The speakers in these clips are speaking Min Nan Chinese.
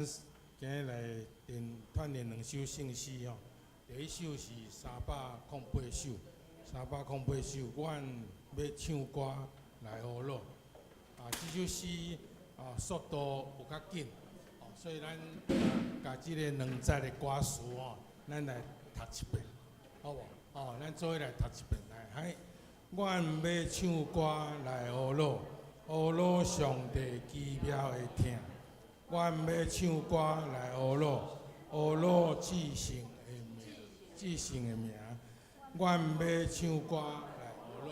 今日來練鍛鍊兩首聖詩吼，第一首是308首，三百空八首，阮欲唱歌來呵咾。啊，這首詩啊速度有較緊，哦，所以咱共這个兩節的歌詞吼，咱來讀一遍，好無？哦，咱做伙來讀一遍來。來，阮欲唱歌來呵咾，呵咾上帝奇妙的疼。阮欲唱歌來呵咾，呵咾至聖的名，至聖的名。阮欲唱歌來呵咾，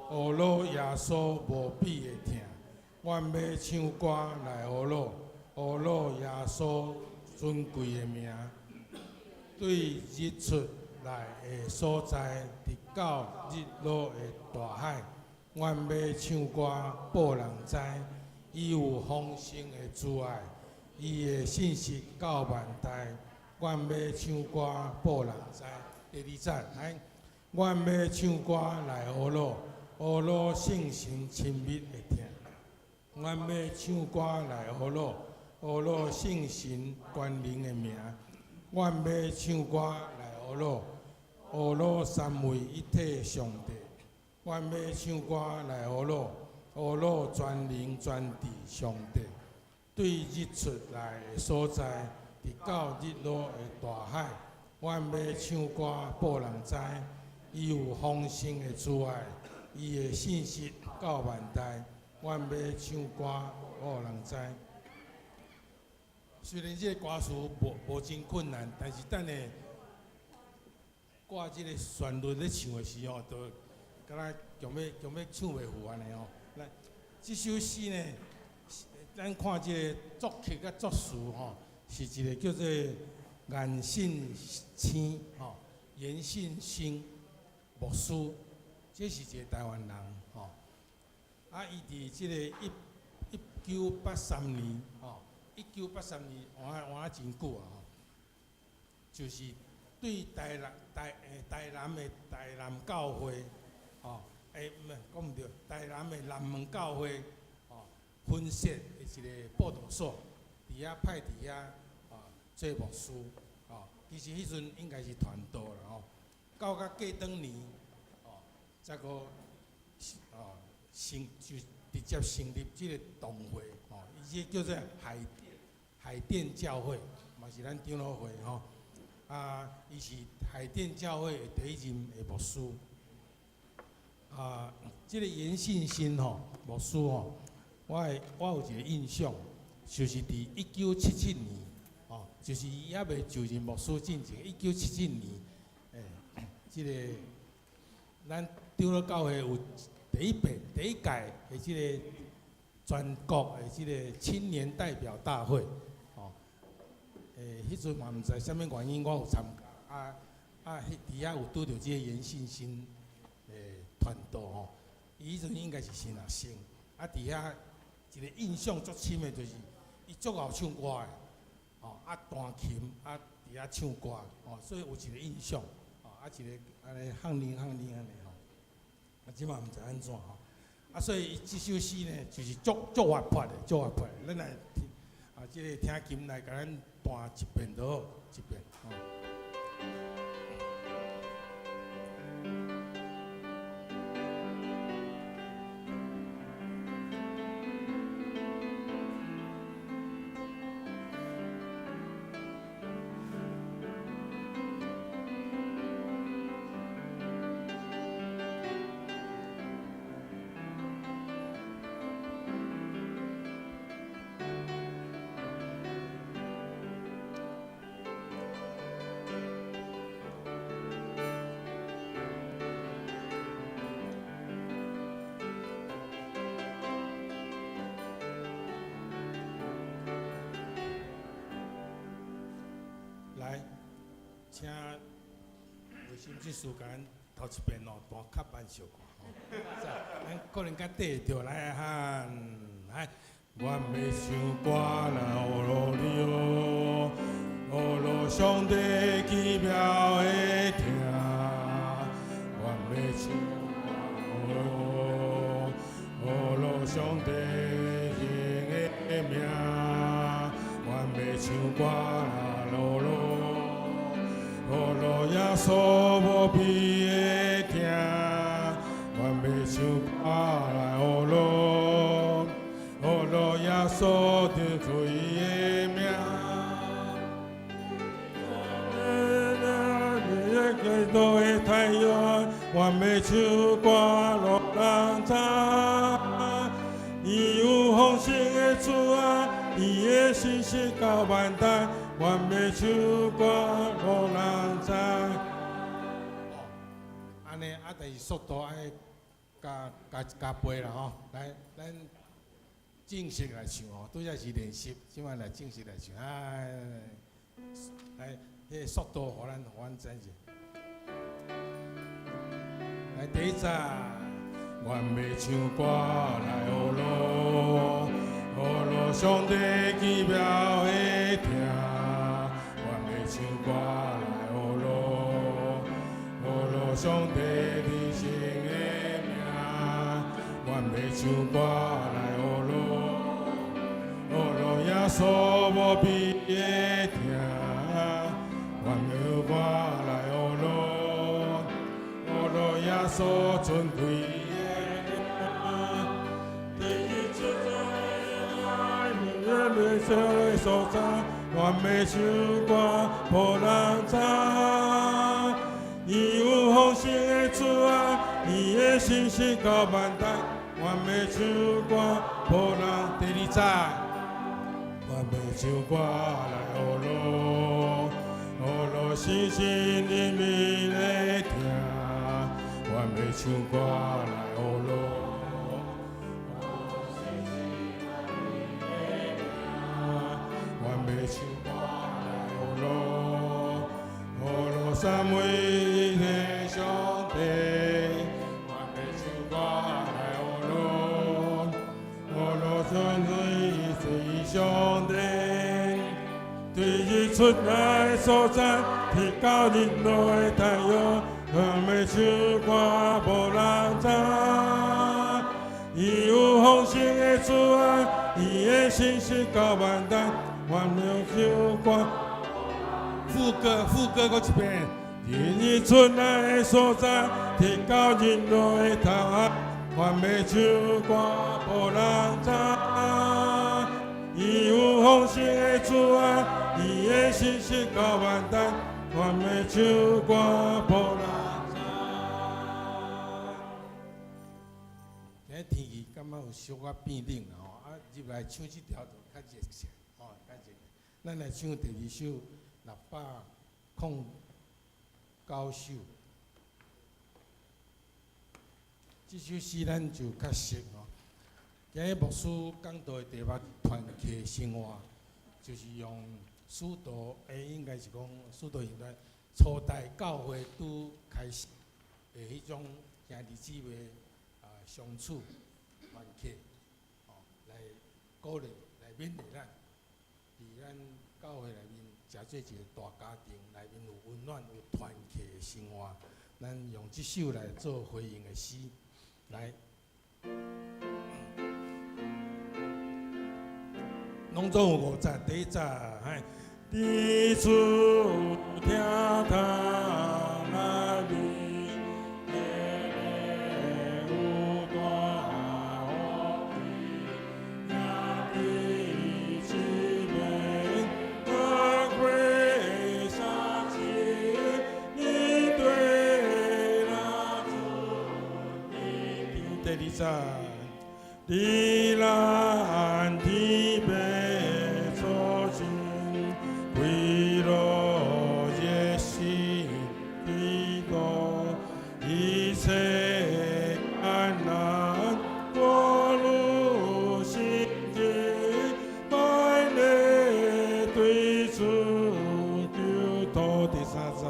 呵咾耶穌無比的疼。阮欲唱歌來呵咾，呵咾耶穌尊貴的名。對日出來的所在，直到日落的大海，阮欲唱歌報人知。伊有豐盛的慈愛，伊的信實到萬代。阮欲唱歌報人知。第二節，來，阮欲唱歌來呵咾，呵咾聖神親密的疼。阮欲唱歌來呵咾，呵咾聖神權能的名。阮欲唱歌來呵咾，呵咾三位一體上帝。阮欲唱歌來呵咾，呵咾全能全智上帝。對日出來的所在，直到日落的大海，阮欲唱歌報人知。伊有豐盛的慈愛，伊的信實到萬代。阮欲唱歌報人知。雖然這个歌詞無真困難，但是等下掛這个旋律咧唱的時候，就敢若強欲唱袂赴按呢吼。來，這首詩呢，咱看這个作曲佮作詞吼，是一个叫做顏信星吼，顏信星牧師，這是一个台灣人吼。啊，伊佇這个1983年吼，一九八三年，換換真久啊吼，就是對台南台欸台南的台南教會，吼，欸毋講毋對，台南的南門教會，吼，分設的一个佈道所，佇遐派佇遐啊做牧師，吼，其實彼陣應該是傳道啦吼，到甲過轉年，哦，才閣哦成就直接成立這个堂會，吼，伊這叫做海淀教會，嘛是咱長老會吼，啊，伊是海淀教會的第一任的牧師。啊，這个顏信心吼牧師吼，我有一个印象，就是佇1977年，吼，就是伊猶未就任牧師進前，一九七七年，欸，這个咱長老教會有第一遍第一屆的這个全國的這个青年代表大會，吼，欸，彼陣嘛毋知啥物原因，我有參加，啊啊，彼佇遐有拄著這个顏信心的傳道吼，伊彼陣應該是新學生，啊，佇遐一個印象足深的，就是伊足𠢕唱歌的，吼，啊彈琴，啊佇遐唱歌，吼，所以有一個印象，吼，啊一個按呢向靈向靈按呢吼，啊這嘛毋知按怎吼，啊所以伊這首詩呢，就是足足活潑的，足活潑的，咱來聽，啊這个聽琴來共咱彈一遍就好，一遍，吼。來，請衛生執事共咱頭一遍哦，彈較慢小可吼。咱可能較綴會著來哈，來，阮欲唱歌來呵咾你哦，呵咾上帝奇妙的疼。阮欲唱歌呵咾，呵咾上帝榮的名。阮欲唱歌來學路，學路耶穌無比的疼，願欲唱歌來學路，學路耶穌張開的名。日落的太陽，願欲唱歌予人知。伊有豐盛的慈愛，伊的信實到萬代，願欲唱歌予人知。哦，按呢啊，但是速度愛加加加倍啦吼！來，咱正式來唱吼，拄才是練習，這擺來正式來唱。哎，來，彼個速度，予咱知者。來，第一節，願欲唱歌來學路，學路上帝奇妙的疼，願欲唱歌來學路，學路上帝得勝的名，願欲唱歌來學路，學路耶穌無比的疼，願欲唱歌來學路，學路耶穌尊貴的名，第一出在所在，願欲唱歌予人知。伊有豐盛的慈愛，伊的信實到萬代，願欲唱歌予人。第二節，願欲唱歌來學路，學路信心裡面的疼，願欲唱歌來學路。願欲唱歌來學路，學路三位一體上帝，願欲唱歌來學路，學路三位一體上帝，對日出來所在，提到日落的太陽，願欲唱歌予人知。伊有豐盛的慈愛，伊的信實到萬代，願欲唱歌。副歌，副歌閣一遍。日出來的所在，提到日落的太陽，願欲唱歌予人知。伊有豐盛的慈愛，伊的信實到萬代，願欲唱歌予人知。今日天氣感覺有小可變冷啦吼，啊入來唱這條就較熱些，吼較熱。咱來唱第二首609首，這首詩咱就較熟吼。今日牧師講道的題目團契生活，就是用使徒，應該是講使徒行傳初代教會拄開始的彼種兄弟姊妹啊相處團契，吼來鼓勵來勉勵咱，佇咱教會內面，誠做一個大家庭，內面有溫暖、有團契的生活。咱用這首來做回應的詩，來。攏總有五節，第一節，嘿。佇主疼痛內面，有大福氣，兄弟姊妹，同過相親，你對那主第二節，佇藍天白初心，快樂熱心基督，一切艱難過路心境，快樂對主求托。第三節，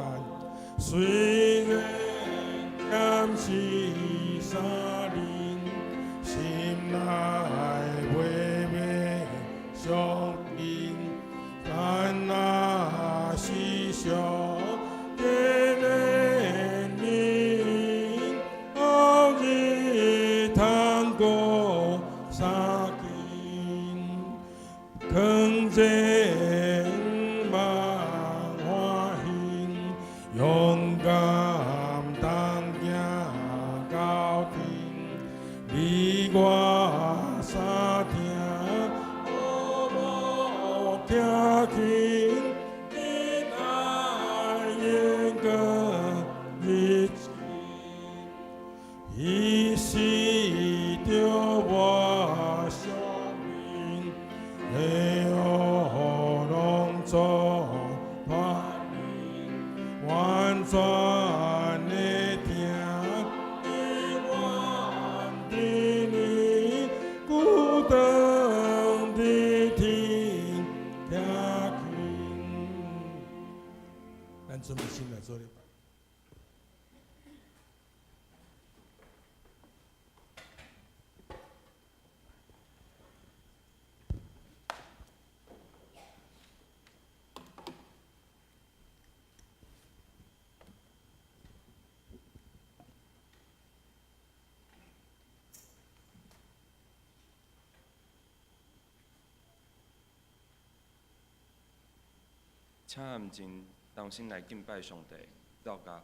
雖然暫時相離，心內袂袂相印，但那是上帝憐憫，後日通過相見，囥這徛起，緊愛永過日子，伊是著我生命，會予攏總脫離，完全的疼，永遠的孤單的天徛起。咱準備心來做禮拜。請安靜，同心來敬拜上帝，禱告。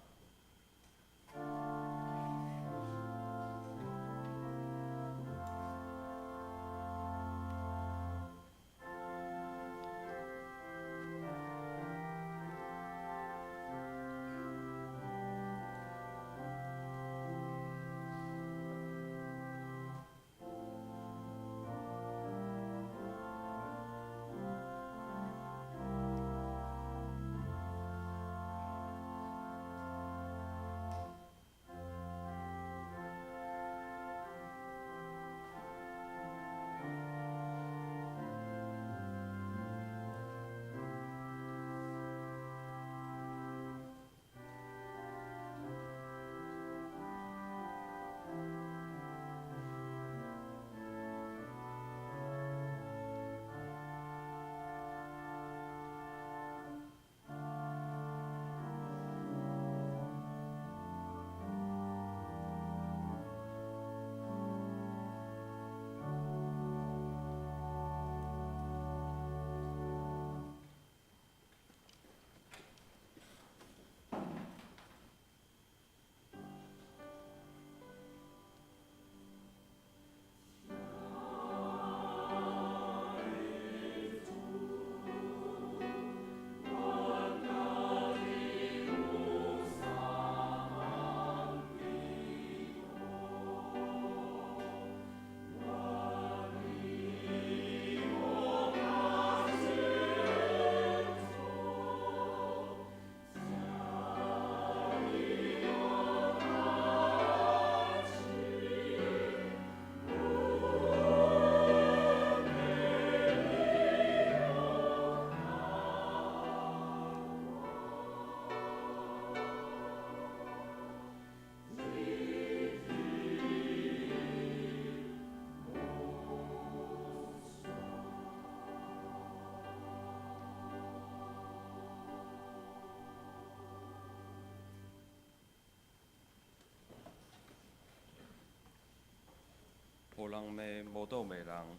予人罵無倒罵人，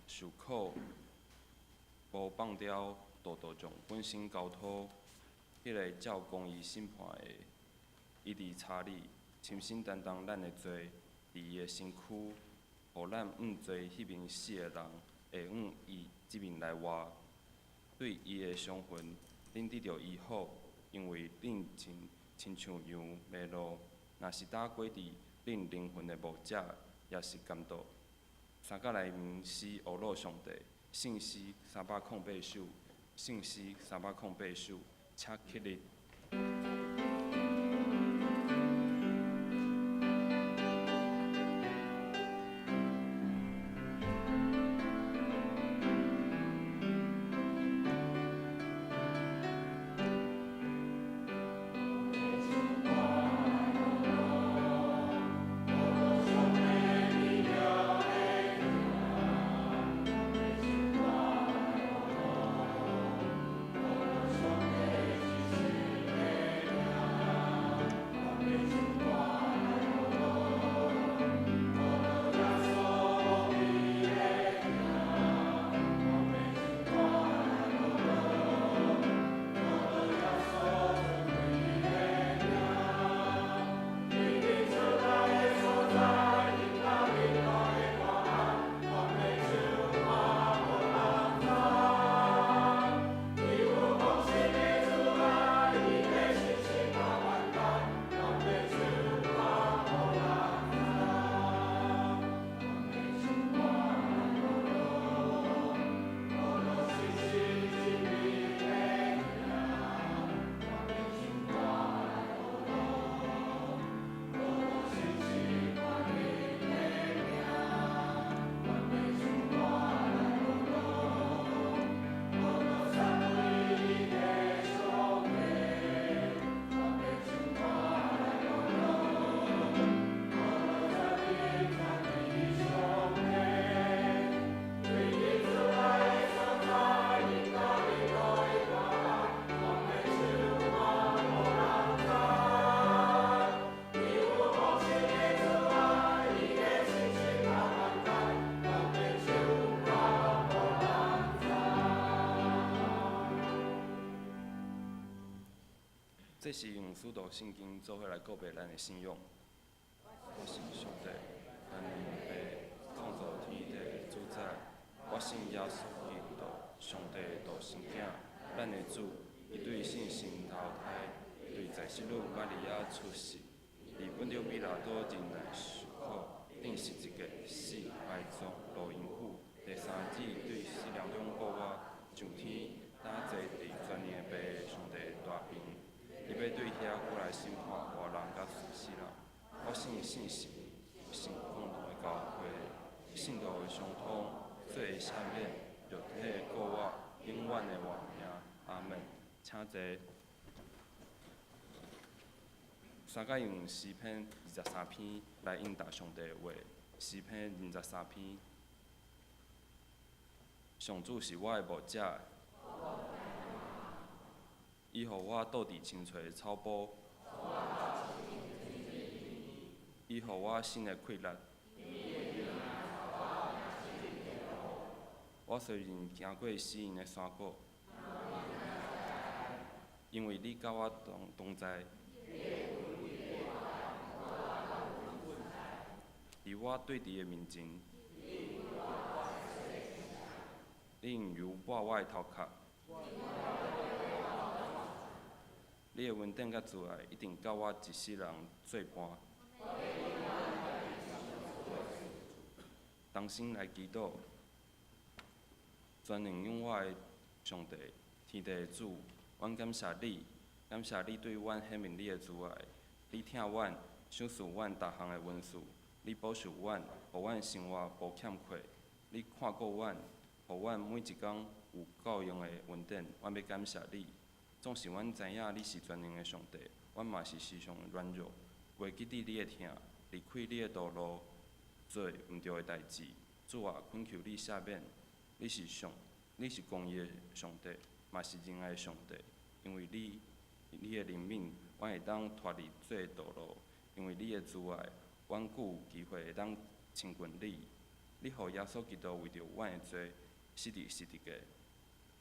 受苦無放刁，道道將本身交託。彼个照公義審判的，伊佇柴裡親身擔當咱的罪，佇伊的身軀，予咱向罪彼面死的人，會向伊這面來活。對伊的傷痕，恁得著醫好，因為恁親親像羊迷路，若是打過佇恁靈魂的牧者，也是監督。三甲內面詩呵咾上帝，聖詩308首，聖詩三百空八首，請起立。上帝。這是用使徒信經做伙來告白咱的信仰。我信上帝，咱的父，創造天地的主宰。我信耶穌基督，上帝的獨生囝，咱的主。伊對聖神投胎，對在聖女瑪利亞出世，佇本丟彼拉多忍難受苦，釘十字架死埋葬，落陰府。第三日對死人中復活，上天，擔坐佇全能的父上帝大爿。伊欲對遐過來審判活人佮死人。我信聖神，信共同的教會，聖徒的相通，罪的赦免，肉體的復活，永遠的活命。阿門。請坐。三甲用詩篇二十三篇來應答上帝的話。詩篇二十三篇，上主是我的牧者，伊予我倒佇青翠的草埔，伊予我新的氣力。我雖然行過死蔭的山谷，因為你佮我同在，佇我對佇的面前，你用油抹我的頭殼，你的恩典佮慈愛一定佮我一世人做伴。同心來祈禱，全能永活的上帝，天地的主，阮感謝你，感謝你對阮顯明你的慈愛，你疼阮，賞賜阮逐項的恩賜，你保守阮，予阮生活無欠缺，你看顧阮，予阮每一工有夠用的恩典，阮欲感謝你。縱使阮知影你是全能的上帝，阮嘛是時常軟弱，袂記得你的疼，離開你的道路，做毋對的代誌。主啊，懇求你赦免。你是上，你是公義的上帝，嘛是仁愛的上帝。因為你，你的憐憫，阮會當脫離罪的道路；因為你的慈愛，阮閣有機會會當親近你。你予耶穌基督為著阮的罪死佇十字架，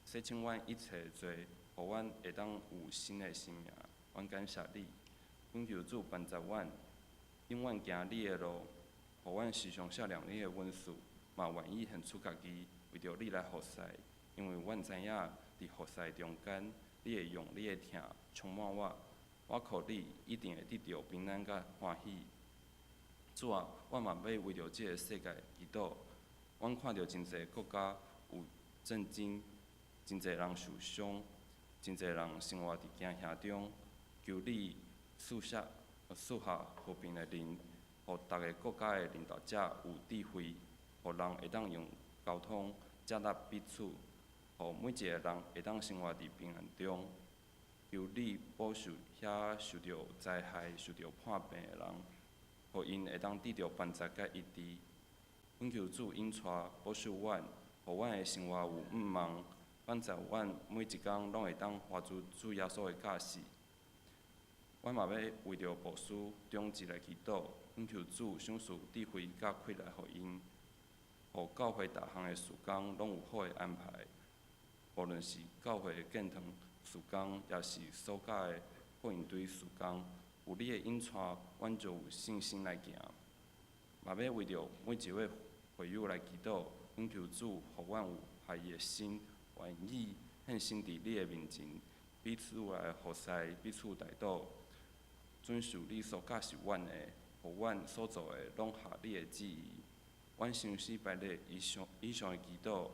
洗清阮一切的罪，予阮會當有新的生命。阮感謝你，懇求主幫助阮，永遠行你的路，予阮時常想念你的恩賜，嘛願意獻出家己，為著你來服侍。因為阮知影佇服侍中間，你會用你的疼充滿我，我靠你一定會得著平安佮歡喜。主啊，我嘛欲為著這个世界祈禱。阮看著真濟國家有戰爭，真濟人受傷，真濟人生活佇驚嚇中。求你賜下和平的靈，予逐个國家的領導者有智慧，予人會當用溝通接納彼此，予每一个人會當生活佇平安中。求你保守遐受著災害、受著破病的人，予𪜶會當得著幫助佮醫治。懇求主引帶保守阮，予阮的生活有向望，幫助阮每一工攏會當活出主耶穌的教示。阮嘛欲為著牧師長執來祈禱，懇求主賞賜智慧佮氣力予𪜶，予教會逐項的事工攏有好的安排。無論是教會的建堂事工，抑是所教的福音隊事工，有你的引帶，阮就有信心來行。嘛欲為著每一位會友來祈禱，懇求主予阮有合伊的心，願意獻身佇你的面前，彼此來服侍，彼此代禱，遵守你所教示阮的，予阮所做的攏合你的旨意。阮相信拜你以上的祈禱，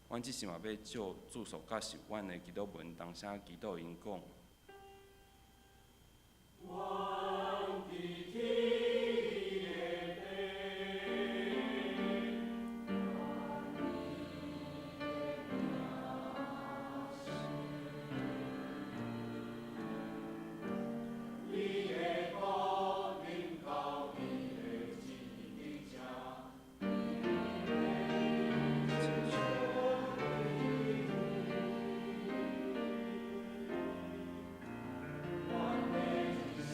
阮這時嘛欲照主所教示阮的祈禱文，同聲祈禱𪜶講。阮佇天的父，你的國臨到，你的旨意成。阮的一生。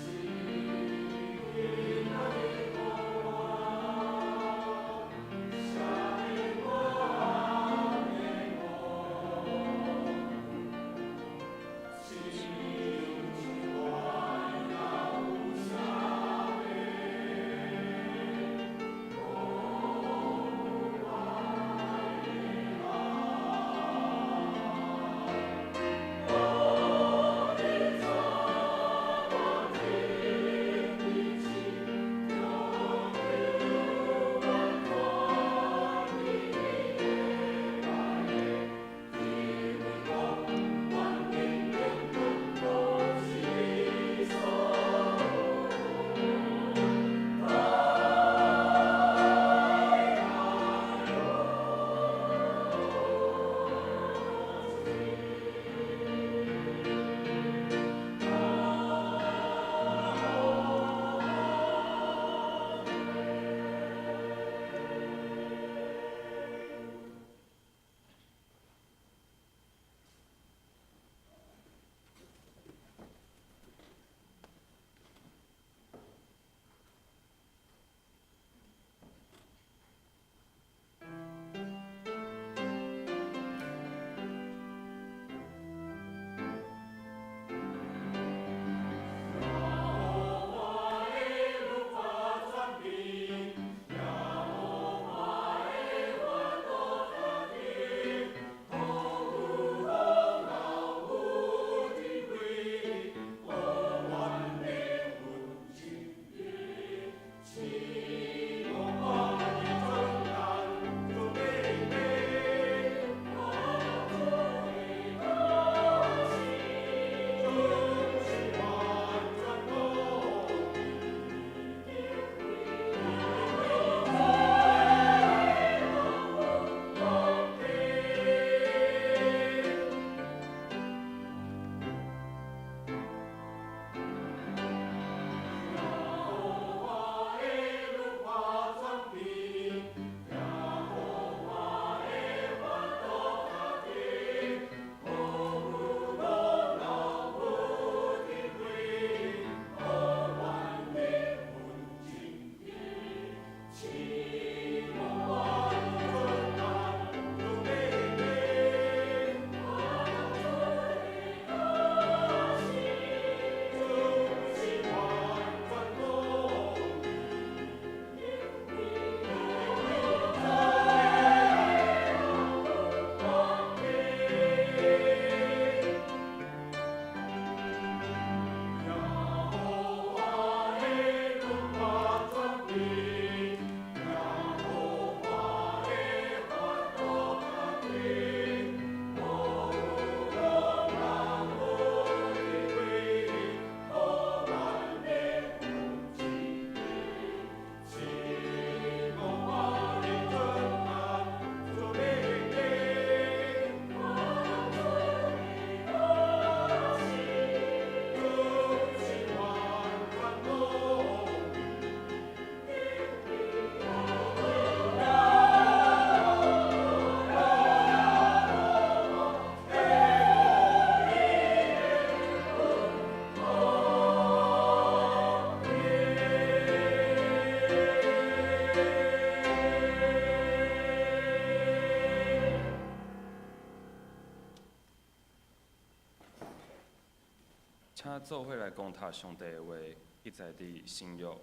請做伙來攻讀上帝的話，記載佇新約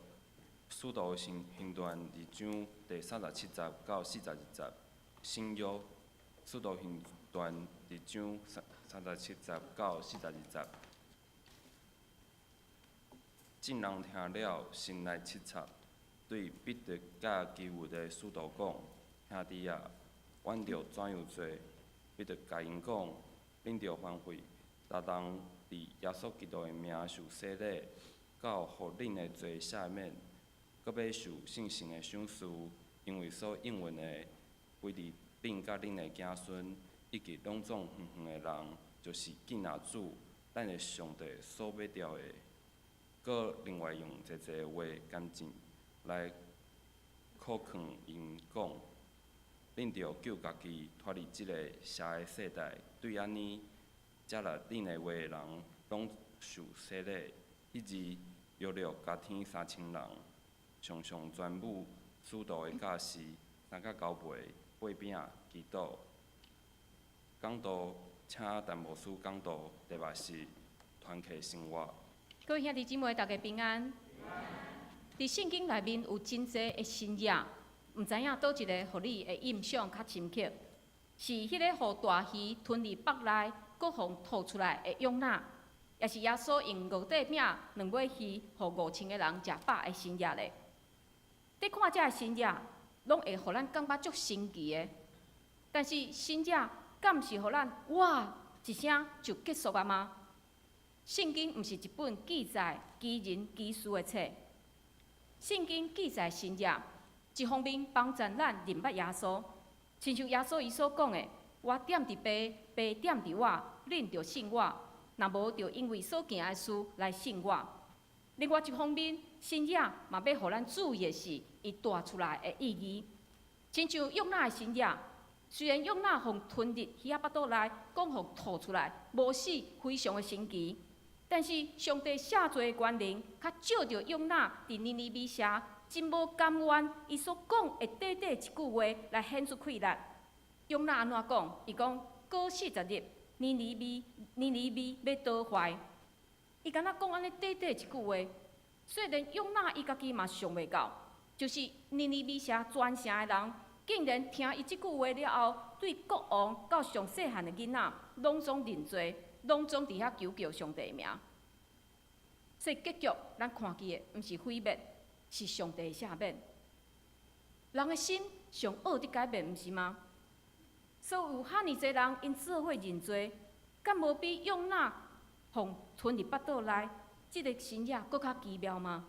使徒行傳二章第三十七節到四十二節。新約使徒行傳二章三十七節到四十二節。眾人聽了，心內叱咤，對彼得佮其餘的使徒講：兄弟啊，阮著怎樣做？彼得共𪜶講：恁著反悔，逐人佇耶穌基督的名受洗禮，到予恁的罪赦免，閣欲受聖神的賞賜，因為所應允的，非佇恁佮恁的子孫，以及攏總遠遠的人，就是囝仔主，咱的上帝所欲召的。閣另外用濟濟話監證來苦勸𪜶講：恁著救家己脫離這个邪的世代。對按呢，接納恁的話的人，攏受洗禮。彼日約略加添三千人，常常傳舞使徒的教示，三較交陪、擘餅、祈禱。講道，請陳牧師講道，題目是團契生活。各位兄弟姊妹，大家平安。佇聖經內面有真濟的神跡，毋知影佗一个予你的印象較深刻，是彼个予大魚吞佇腹內，閣予吐出來的約拿，抑是耶穌用五塊餅、兩尾魚，予五千个人食飽的神跡咧？佇看這个神跡，攏會予咱感覺足神奇的。但是神跡敢是予咱哇一聲就結束啊嗎？聖經毋是一本記載奇人奇事的冊。聖經記載神跡，一方面幫助咱認捌耶穌，親像耶穌伊所講的：我踮佇父，父踮佇我，恁著信我；若無，著因為所行的事來信我。另外一方面，神跡嘛欲予咱注意的是，伊帶出來的意義。親像約拿的神跡，雖然約拿予吞入魚仔腹肚內，閣予吐出來，無死，非常的神奇。但是上帝赦罪的權能，較借著約拿佇尼尼微城真無甘願，伊所講的短短一句話來顯出氣力。約拿按怎講？伊講過四十日，尼尼微欲倒壞。伊敢若講按呢短短一句話，雖然約拿伊家己嘛想袂到，就是尼尼微城全城的人，竟然聽伊這句話了後，對國王到上細漢的囡仔，攏總認罪。攏總佇遐求叫上帝的名，所以結局咱看見的毋是毀滅，是上帝的赦免。人的心上惡得改變，毋是嗎？所以有遐爾濟人𪜶做伙認罪，敢無比約拿予吞佇腹肚內這个神跡閣較奇妙嗎？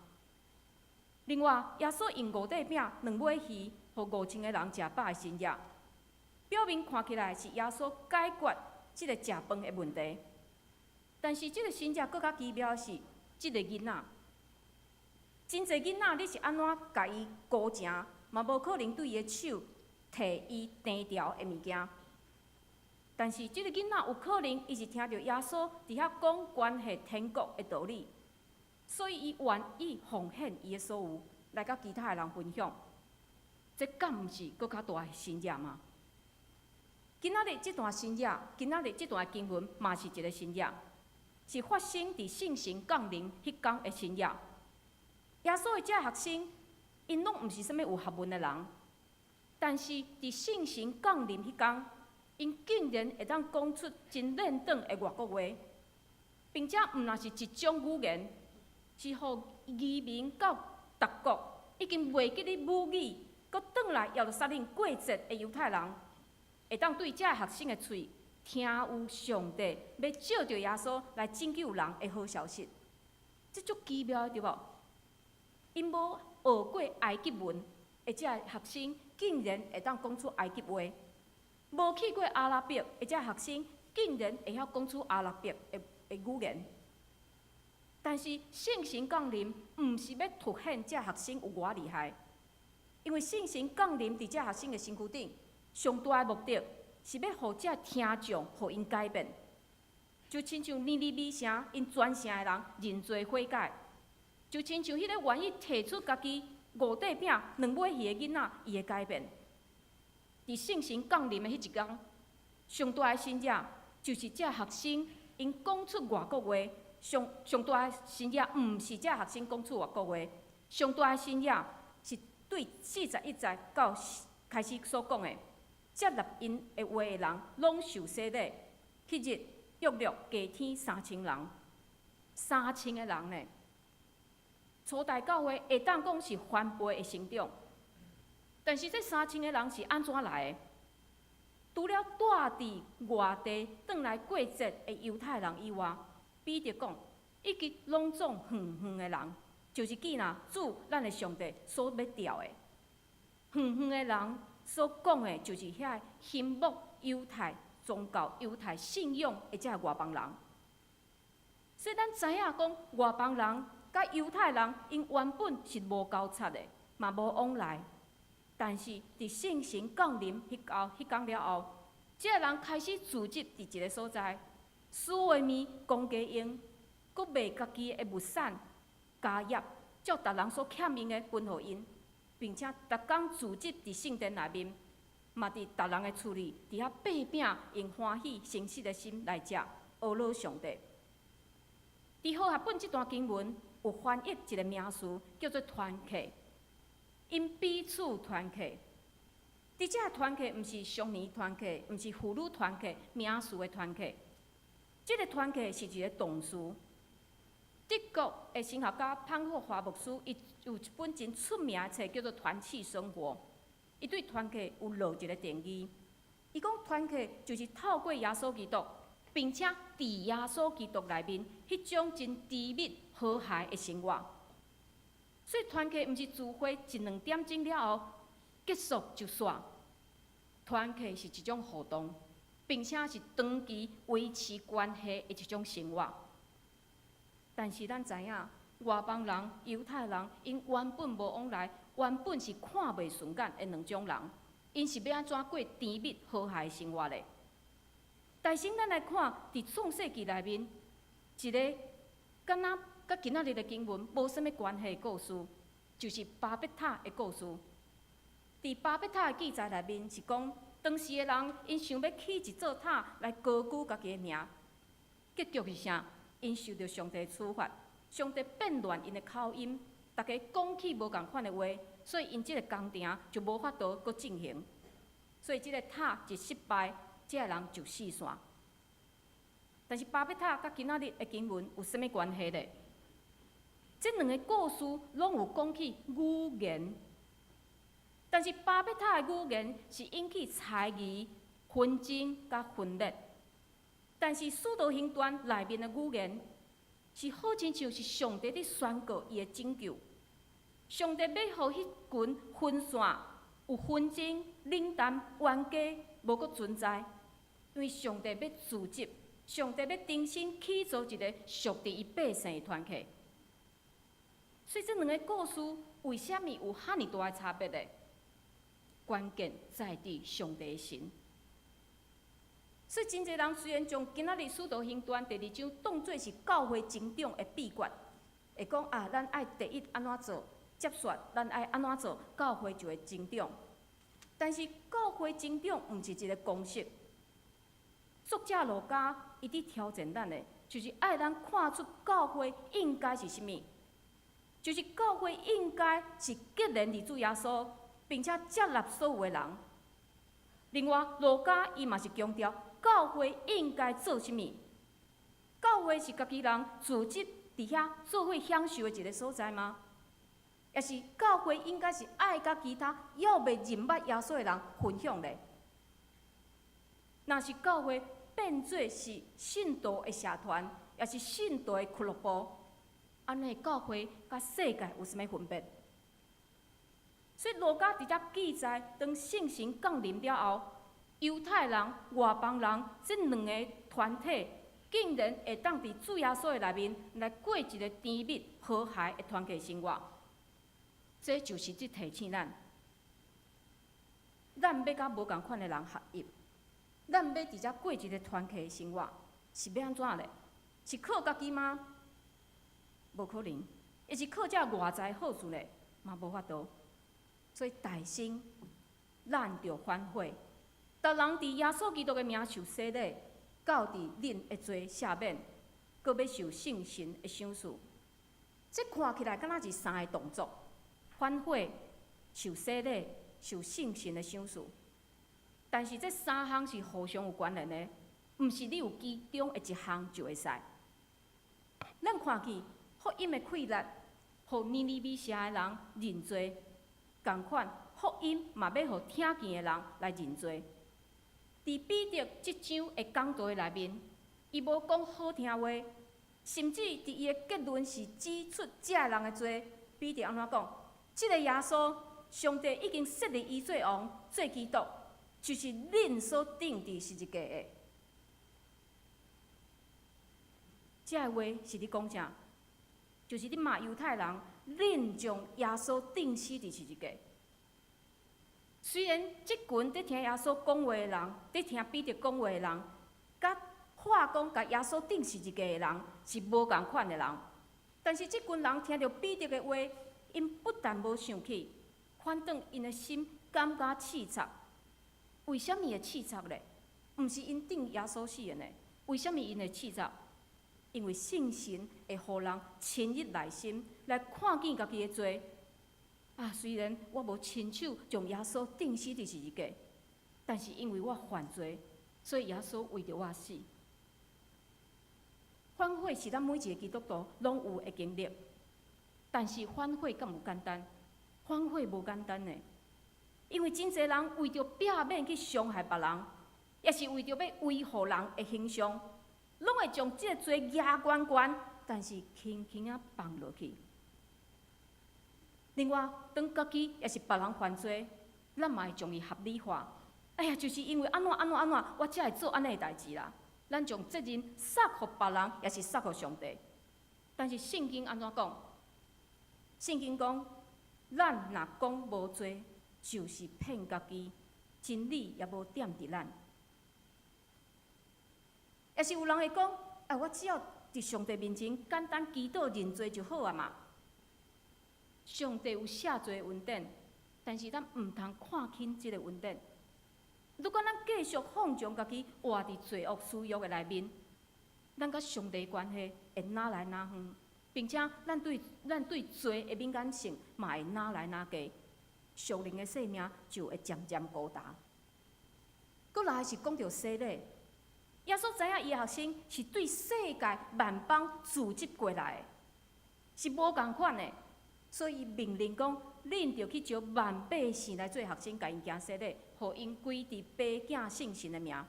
另外，耶穌用五塊餅、兩尾魚，予五千个人食飽的神跡，表面看起來是耶穌解決這个食飯的問題。但是這个神跡閣較奇妙的是，這个囡仔，真濟囡仔，你是按怎共伊勾成，嘛無可能對伊的手提伊甜條的物件。但是這个囡仔有可能，伊是聽著耶穌佇遐講關係天國的道理，所以伊願意奉獻伊的所有，來佮其他的人分享。這敢毋是閣較大的神跡嗎？今仔日這段神跡，今仔日這段經文嘛是一个神跡。是發生佇聖神降臨彼工的神跡。耶穌的這个學生，𪜶攏毋是啥物有學問的人，但是佇聖神降臨彼工，𪜶竟然會當講出真輪轉的外國話，並且毋若是一種語言，是予移民到別國已經袂記得母語，閣轉來耶路撒冷過節的猶太人，會當對這个學生的喙聽有上帝欲藉著耶穌來拯救人的好消息，這足奇妙的對無？𪜶無學過埃及文的這个學生，竟然會當講出埃及話；無去過阿拉伯的這个學生，竟然會曉講出阿拉伯的語言。但是聖神降臨，毋是欲凸顯這个學生有偌厲害，因為聖神降臨佇這个學生的身軀頂，上大的目的，是欲予這聽眾，予𪜶改變，就親像尼尼微城𪜶全城的人認罪悔改，就親像彼个願意提出家己五塊餅兩尾魚的囡仔，伊會改變。佇聖神降臨的彼一工，上大的神跡就是這學生𪜶講出外國話，上上大的新野，毋是這學生講出外國話，上大的新野是對41節到開始所講的，接納𪜶的話的人，攏受洗禮。彼日約略加添三千人，三千个人呢。初代教會會當講是翻倍的成長，但是這三千个人是按怎來的？除了住佇外地轉來過節的猶太人以外，彼得講，以及攏總遠遠的人，就是記若主咱的上帝所欲召的。遠遠的人所講的，就是遐仰慕猶太宗教、猶太信仰的這外邦人。所以咱知影講，外邦人佮猶太人，𪜶原本是無交叉的，嘛無往來。但是佇聖神降臨彼工了後，這个人開始聚集佇一个所在，私的物公家用，閣賣家己的物產家業，照逐人所欠用的分予𪜶，並且逐工聚集佇聖殿內面，嘛佇逐人的厝裡，佇遐擘餅，用歡喜誠實的心來食，呵咾上帝。佇和合本這段經文有翻譯一个名詞，叫做團契，𪜶彼此團契。佇這團契毋是少年團契，毋是婦女團契，名詞的團契。這个團契是一个動詞。德國的神學家潘霍華牧師，伊有一本真出名的冊，叫做《團契生活》。伊對團契有落一个定義。伊講團契就是透過耶穌基督，並且佇耶穌基督內面，彼種真甜蜜和諧的生活。所以團契毋是聚會一兩點鐘了後結束就煞。團契是一種互動，並且是長期維持關係的一種生活。但是咱知影，外邦人、猶太人，𪜶原本無往來，原本是看袂順眼的兩種人，𪜶是欲按怎過甜蜜和諧的生活咧？但是咱來看，佇創世記內面，一个敢若佮今仔日的經文無啥物關係的故事，就是巴別塔的故事。佇巴別塔的記載內面是講，當時的人𪜶想欲起一座塔來高舉家己的名，結局是啥？𪜶受著上帝處罰，上帝變亂𪜶的口音，逐家講起無仝款的話，所以𪜶這个工程就無法度閣進行。所以這个塔一失敗，這个人就死煞。但是巴別塔佮今仔日的經文有啥物關係咧？這兩个故事攏有講起語言，但是巴別塔的語言是引起猜疑、紛爭佮分裂。但是《使徒行傳》內面的語言，是好親像是上帝佇宣告伊的拯救。上帝欲予彼群分散、有紛爭、冷淡、冤家，無閣存在，因為上帝欲聚集，上帝欲重新起造一个屬佇伊百姓的團體。所以這兩个故事為啥物有遐爾大的差別呢？關鍵在佇上帝的神。所以真濟人雖然將今仔日《使徒行傳》第二章當做是教會成長的秘訣，會講啊，咱愛第一按怎做，接續咱愛按怎做，教會就會成長。但是教會成長毋是一个公式。作者路加伊佇挑戰咱的，就是愛咱看出教會應該是啥物，就是教會應該是結連佇主耶穌，並且接納所有的人。另外，路加伊嘛是強調教會應該做啥物？教會是家己人聚集佇遐做伙享受的一个所在嗎？抑是教會應該是愛佮其他猶未認捌耶穌的人分享咧？若是教會變做是信徒的社團，抑是信徒的俱樂部，按呢教會佮世界有啥物分別？所以路加佇遮記載，當聖神降臨了後，猶太人、外邦人這兩个團體，竟然會當佇主耶穌的內面來過一个甜蜜和諧的團契生活。這就是佇提醒咱，咱欲佮無仝款的人合一，咱欲佇遮過一个團契的生活，是欲按怎咧？是靠家己嗎？無可能，抑是靠這外在好處咧，嘛無法度。所以大聲，咱著反悔。逐人佇耶穌基督的名受洗禮，到佇恁的罪赦免。閣欲受聖神的賞賜。這看起來敢若是三个動作：反悔、受洗禮、受聖神的賞賜。但是這三項是互相有關聯的，毋是你有其中的一項就會使。咱看見福音的氣力，予尼尼微城的人認罪，仝款福音嘛欲予聽見的人來認罪。佇彼得這章的講道內面，伊無講好聽話，甚至佇伊的結論是指出這个人的罪。彼得按怎講？這个耶穌，上帝已經設立伊做王、做基督，就是恁所釘佇十字架的。這个話是咧講啥？就是咧罵猶太人，恁將耶穌釘死佇十字架。雖然這群佇聽耶穌講話的人，佇聽彼得講話的人，佮話講共耶穌釘十字架的人是無仝款的人，但是這群人聽著彼得的話，𪜶不但無生氣，反轉𪜶的心感覺刺插。為啥物會刺插咧？毋是𪜶釘耶穌死的呢？為啥物𪜶會刺插？因為聖神會予人深入內心來看見家己的罪。啊，雖然我無親手將耶穌釘死佇十字架，但是因為我犯罪，所以耶穌為著我死。反悔是咱每一个基督徒攏有的經歷，但是反悔敢有簡單？反悔無簡單呢，因為真濟人為著避免去傷害別人，抑是為著欲維護人的形象，攏會將這个罪壓懸懸，但是輕輕仔放落去。另外，當家己抑是別人犯罪，咱嘛會將伊合理化。哎呀，就是因為按怎按怎按怎，我才會做按呢的代誌啦。咱將責任捒予別人，抑是捒予上帝。但是聖經按怎講？聖經講，咱若講無罪，就是騙家己，真理也無踮佇咱。抑是有人會講，啊，我只要佇上帝面前簡單祈禱認罪就好啊嘛。上帝有赦罪的恩典，但是咱毋通看輕這个恩典。如果咱繼續放縱家己活佇罪惡私欲的內面，咱佮上帝關係會愈來愈遠，並且咱對罪的敏感性嘛會愈來愈低，屬靈的生命就會漸漸孤單。閣來是講著洗禮，耶穌知影伊的學生是對世界萬邦聚集過來的，是無仝款的。所以命令講，恁著去招萬百姓來做學生，共𪜶行洗禮，予𪜶歸佇爸囝聖神的名。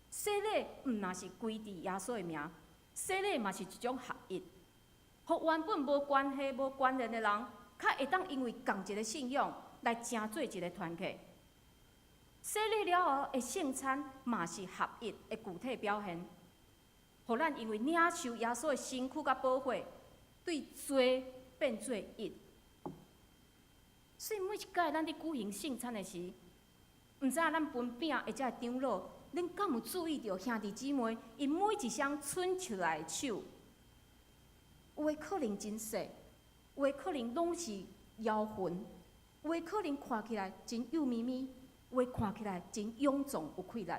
洗禮毋若是歸佇耶穌的名，洗禮嘛是一種合一，予原本無關係、無關聯的人，較會當因為仝一个信仰來成做一个團體。洗禮了後的聖餐嘛是合一的具體表現，予咱因為領受耶穌的身軀佮寶血，對罪變做一。所以每一擺咱佇舉行聖餐的時，毋知影咱分餅的這个長老，恁敢有注意著兄弟姊妹，𪜶每一雙伸出來的手，有的可能真細，有的可能攏是腰痕，有的可能看起來真幼咪咪，有的看起來真臃腫有氣力。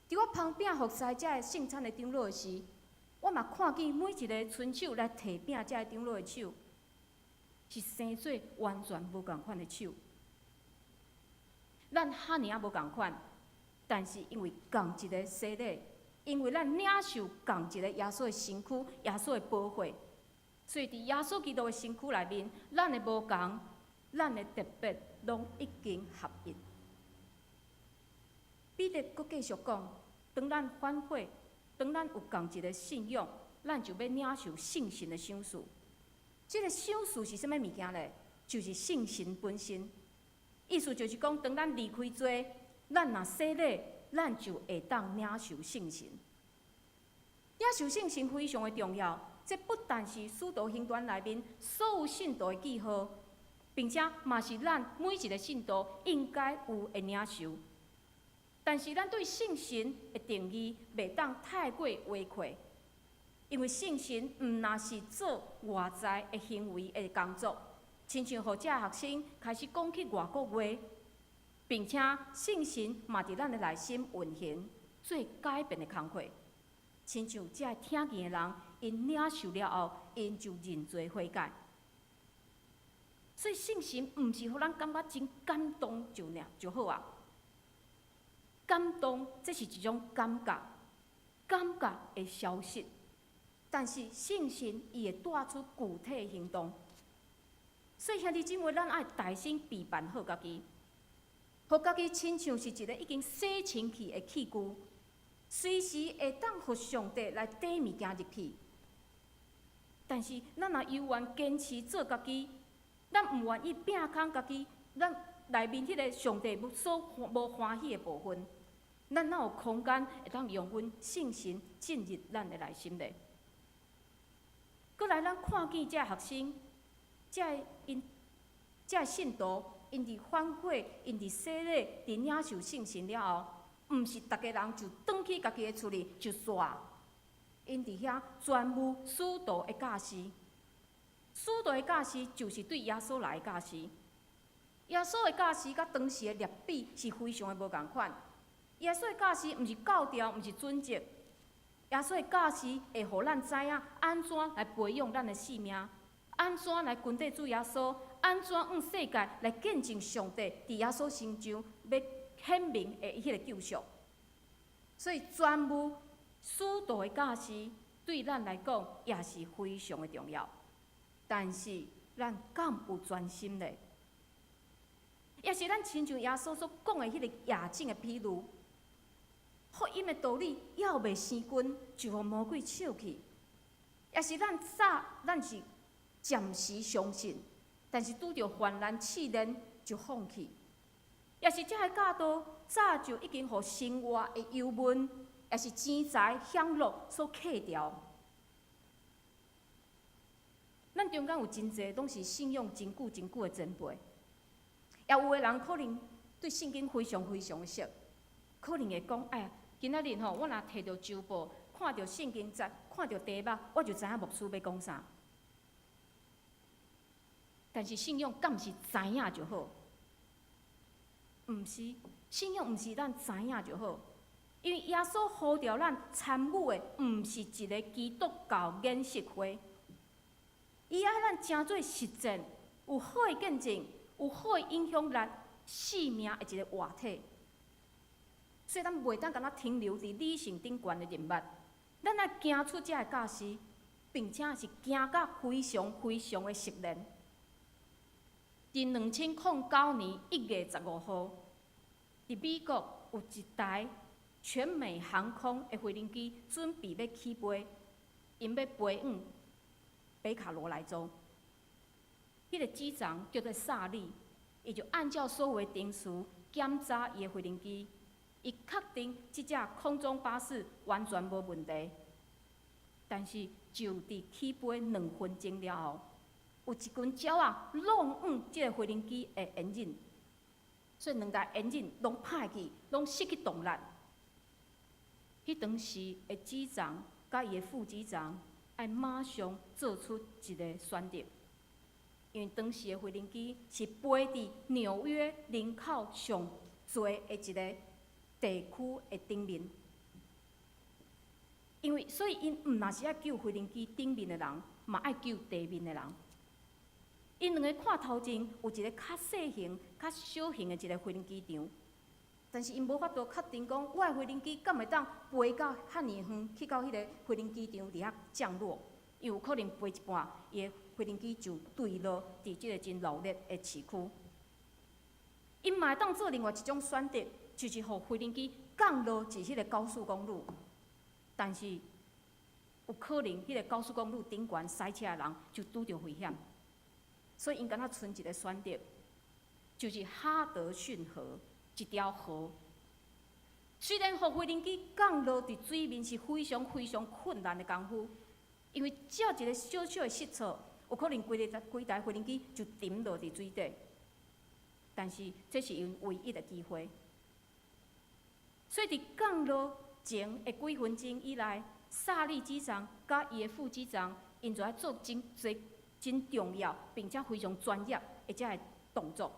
佇我捧餅服侍這个聖餐的長老的時，我嘛看見每一个伸手來提餅這个長老的手，是生做完全無仝款的手。咱遐爾仔無仝款，但是因為仝一个洗禮，因為咱領受仝一个耶穌的身軀、耶穌的寶血，所以佇耶穌基督的身軀內面，咱的無仝、咱的特別，攏已經合一。彼得閣繼續講，當咱反悔，當咱有仝一个信仰，咱就欲領受聖神的賞賜。這个賞賜是啥物物件咧？就是聖神本身。意思就是講，當咱離開罪，咱若洗禮，咱就會當領受聖神。領受聖神非常的重要，這不但是使徒行傳內面所有信徒的記號，並且嘛是咱每一个信徒應該有的領受。但是咱對聖神的定義袂當太過迂迴，因為聖神毋若是做外在的行為的工作，親像予這个學生開始講起外國話，並且聖神嘛佇咱的內心運行做改變的工課。親像這个聽見的人，𪜶領受了後，𪜶就認罪悔改。所以聖神毋是予咱感覺真感動就爾就好啊。感動這是一種感覺，感覺會消失。但是聖神伊會帶出具體行動。所以兄弟姊妹，咱愛大心備辦好家己，予家己親像是一个已經洗清氣的器具，隨時會當予上帝來帶物件入去。但是咱若猶原堅持做家己，咱毋願意摒空家己，咱內面彼个上帝所無歡喜的部分，咱哪有空間會當容阮聖神進入咱的內心咧？閣來，咱看見這个學生，這个𪜶，這个信徒，𪜶佇反悔，𪜶佇洗禮，佇領受聖神了後，毋是逐个人就轉去家己的厝裡就煞。𪜶佇遐傳布使徒的教示，使徒的教示就是對耶穌來的教示。耶穌的教示佮當時的律法是非常的無仝款。耶穌的教示毋是教條，毋是準則。耶穌的教示會予咱知影按怎來培養咱的性命，按怎來跟綴主耶穌，按怎向世界來見證上帝佇耶穌身上欲顯明的彼個救贖。所以，傳布使徒的教示對咱來講也是非常的重要。但是，咱敢有專心咧？抑是咱親像耶穌所講的彼个夜種的比喻，福音的道理猶未生根，就予魔鬼搶去；抑是咱早咱是暫時相信，但是拄著患難試煉就放棄；抑是這个教導早就已經予生活的憂悶，抑是錢財享樂所卡牢。咱中間有真濟攏是信仰真久真久的前輩，也有的人可能對聖經非常非常的熟，可能會講：哎呀，今仔日吼，我若提著週報，看著聖經節，看著題目，我就知影牧師欲講啥。但是信仰敢毋是知影就好？毋是，信仰毋是咱知影就好，因為耶穌呼召咱參與的，毋是一个基督教演習會。伊愛咱成做實踐，有好的見證，有好的影響力，生命的一个活體。所以咱袂當干焦停留佇理性頂懸的認捌，咱愛行出這个教示，並且是行甲非常非常的熟練。佇2009年1月15號，佇美國有一台全美航空的飛行機準備欲起飛，𪜶欲飛往北卡羅來州。彼个機長叫做薩利，伊就按照所有的程序檢查伊的飛行機，伊確定這隻空中巴士完全無問題。但是就佇起飛2分鐘了後，有一群鳥仔弄往這个飛行機的引擎，所以兩台引擎攏歹去，攏失去動力。彼當時的機長佮伊的副機長愛馬上做出一个選擇，因為當時的飛行機是飛佇紐約人口上濟的一个地區的頂面，因為所以𪜶毋若是愛救飛行機頂面的人，嘛愛救地面的人。𪜶兩个看頭前有一个較細型、較小型的一个飛行機場，但是𪜶無法度確定講，我的飛行機敢會當飛到遐爾遠，去到彼个飛行機場佇遐降落，伊有可能飛一半，伊的飛行機就墜落佇這个真鬧熱的市區。𪜶嘛會當做另外一種選擇，就是予飛行機降落佇彼个高速公路，但是有可能彼个高速公路頂懸駛車的人就拄著危險。所以𪜶敢若賰一个選擇，就是哈德遜河一條河。雖然予飛行機降落佇水面是非常非常困難的工夫，因為只要一个小小的失錯，有可能規台飛行機就沉落佇水底。但是這是𪜶唯一的機會。所以佇降落前的幾分鐘以內，薩利機長佮伊的副機長，𪜶就愛做真濟真重要並且非常專業的這个動作。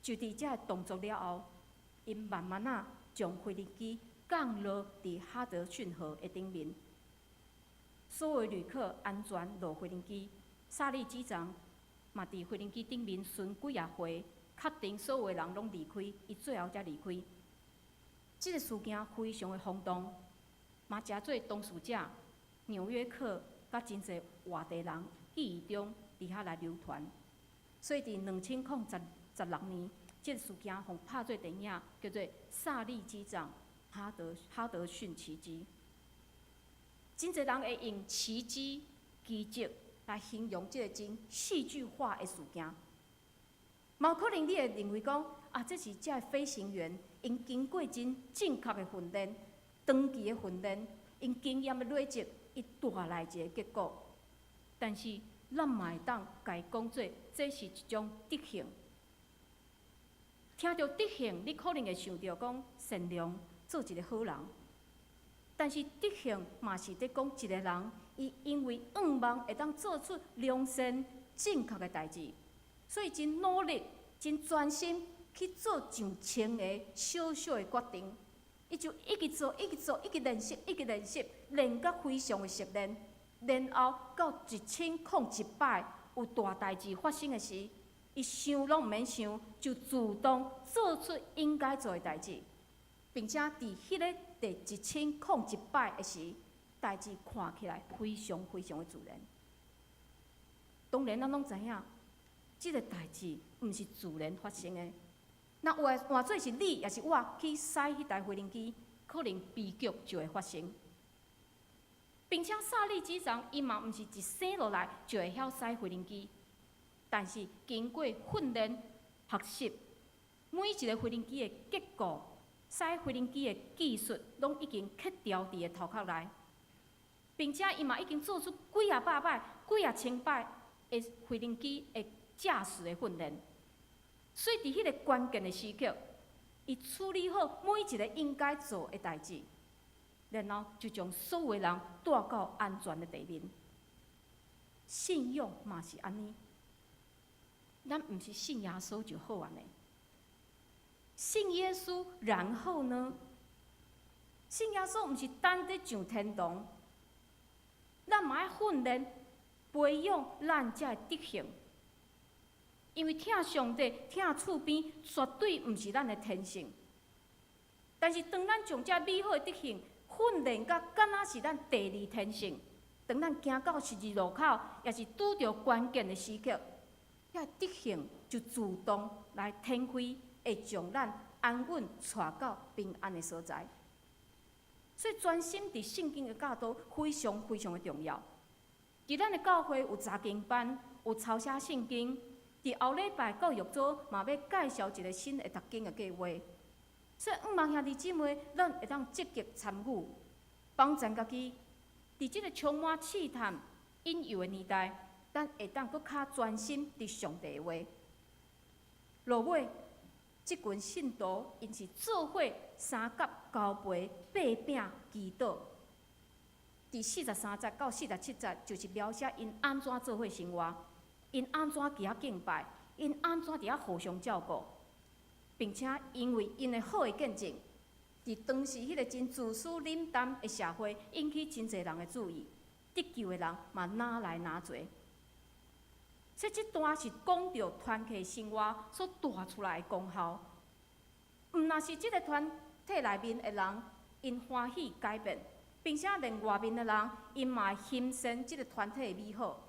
就佇這个動作了後，𪜶慢慢仔將飛行機降落佇哈德遜河的頂面，所有旅客安全落飛行機。薩利機長嘛佇飛行機頂面巡幾仔回，確定所有的人攏離開，伊最後才離開。這個事件非常的轟動，嘛誠濟當事者、紐約客佮真濟外地人記憶中佇遐來流傳。所以佇2016年，這個事件予拍做電影，叫做《薩利機長哈德遜奇蹟》。真濟人會用奇蹟、奇蹟來形容這個真戲劇化的事件。嘛有可能你會認為講，啊，這是這个飛行員𪜶經過真正確的訓練、長期的訓練，𪜶經驗的累積，伊帶來一個結果。但是，咱嘛會當共伊講做，這是一種德行。聽著德行，你可能會想著講善良，做一個好人。但是德行嘛是佇講一個人，伊因為向望會當做出良善、正確的代誌，所以真努力、真專心去做上千个小小的決定。伊就一直做、一直做、一直練習、一直練習，練甲非常的熟練，然後到1001擺有大代誌發生的時，伊想攏毋免想，就自動做出應該做的代誌，並且佇彼个第1001擺的時，代誌看起來非常非常的自然。當然，咱攏知影，這個代誌毋是自然發生的。若換做是你，抑是我去駛彼台飛行機，可能悲劇就會發生。並且薩利機長伊嘛毋是一生落來就會曉駛飛行機，但是經過訓練學習，每一个飛行機的結構、駛飛行機的技術，攏已經刻牢佇伊頭殼內，並且伊嘛已經做出幾仔百擺、幾仔千擺的飛行機的駕駛的訓練。所以佇彼个關鍵的時刻，伊處理好每一个應該做的代誌，然後就將所有人帶到安全的地面。信仰嘛是按呢，咱毋是信耶穌就好按呢。信耶穌，然後呢？信耶穌毋是等佇上天堂，咱嘛愛訓練、培養咱這个德行。因為疼上帝、疼厝邊，絕對毋是咱的天性。但是當咱將這美好的德行訓練甲敢若是咱第二天性，當咱行到十字路口，抑是拄著關鍵的時刻，遐德行就自動來天飛，會將咱安穩帶到平安的所在。所以專心佇聖經的教導非常非常的重要。佇咱的教會有查經班，有抄寫聖經。佇後禮拜教育組嘛欲介紹一个新的讀經的計劃，所以向望兄弟姊妹，咱會當積極參與，幫助家己。佇這个充滿試探、引誘的年代，咱會當閣較專心佇上帝的話。落尾，這群信徒𪜶是做伙相佮交杯、擘餅、祈禱。佇43節到47節，就是描寫𪜶按怎做伙生活。𪜶按怎佇遐敬拜，𪜶按怎佇遐互相照顧，並且因為𪜶的好的見證，佇當時彼个真自私冷淡的社會，引起真濟人的注意，得救的人嘛愈來愈濟。所以這段是講著團契生活所帶出來的功效。毋若是這个團體內面的人，𪜶歡喜改變，並且連外面的人，𪜶嘛會欣賞這个團體的美好。